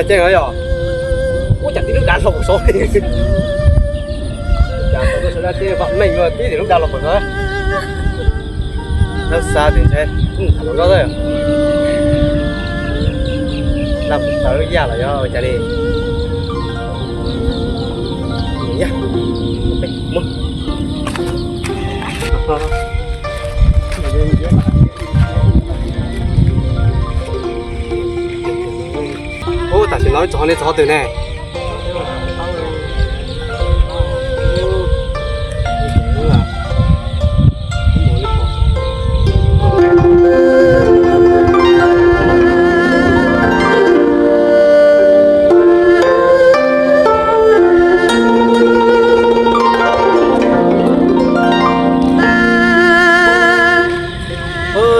Ceeb yog, ua cas tib lub dav hlau saud li. Cas tau tuaj sawv dab teb vam meej ua tib lub dav hlau saud. Nab xa tes ntshe tham hluas nkauj xwb. Laj tawv yaj los yog ua cas li. Yaj, muab. Ub, tam sim no txog nej txog twg ne?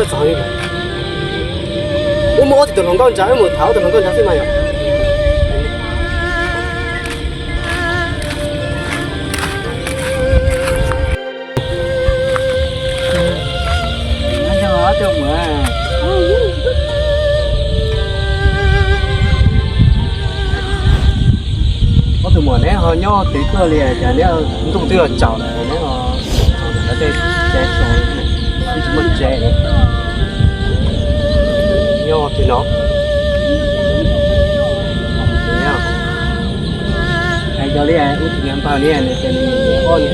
Txog li, wb muab ob tug hluas nkauj ntsa, wb mus tham ob tug hluas nkauj ntsa xwb mas yom. Ob tug muam neb ho nyob twg tuaj li cas neb ntuj twb los tsaus lawm neb ho tsaus lawm tej tsev tsaus, twb tsis muaj tsev nyob twg no. Hais yog li ub tus niag npawg li nws tias nws mus ob li,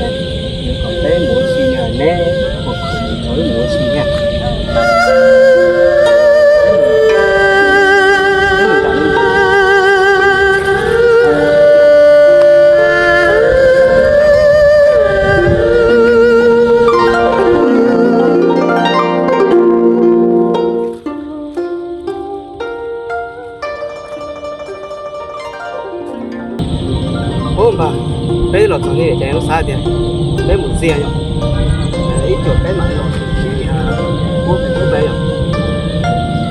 nws kom peb mus ua si li neb, kom wb mus ua si thiab. Ub npawg, peb los txog li ces kuv xav tias peb mus ntxias yom, ib tsam peb mam los sib puab pem lub peb yom.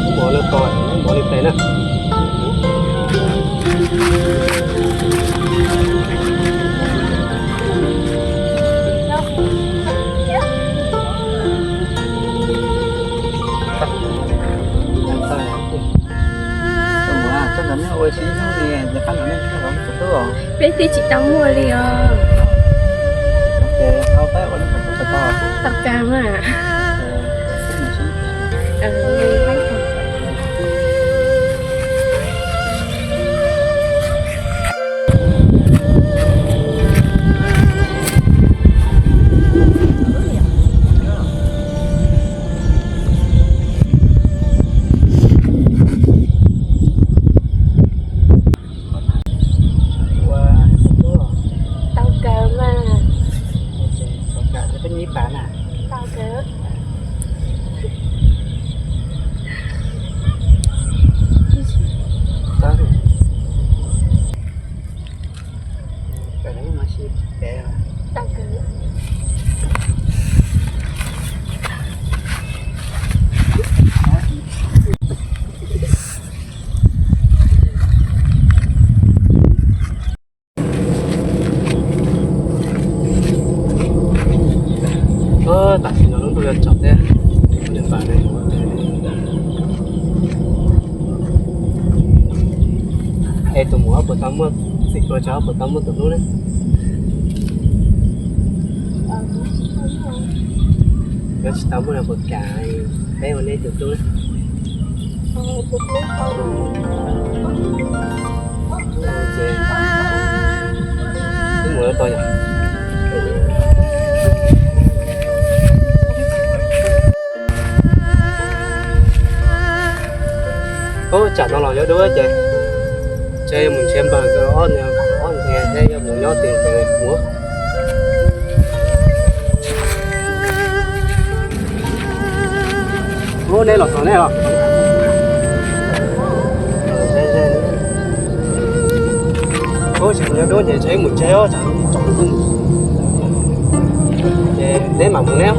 Ub mov no to, ub mov li peb na. Peb twb tsis tau muaj li os. Tau kawg mas. Tau kawg mas. Tau kawg. Tau kawg. Tam sim no lub ntuj yuav tsaus thiab, es tus muam puas tau muaj, txiv tus tsov puas tau muaj tus hlub ne? Yog tsis tau muaj no puas kam peb ua neb tus hlub ne? Wb mus to yom. Ub, tsam no los yuav dub ces, ces mus nrhiav npawg nkawd ob niag, ob niag thiab yuav mus nyob twg ces mus. Ub, neb los txog neb os. Ub, tsis mus nyob dub ces ntshe mus tseg os, tsam tsaus ntuj ces neb mam mus neb.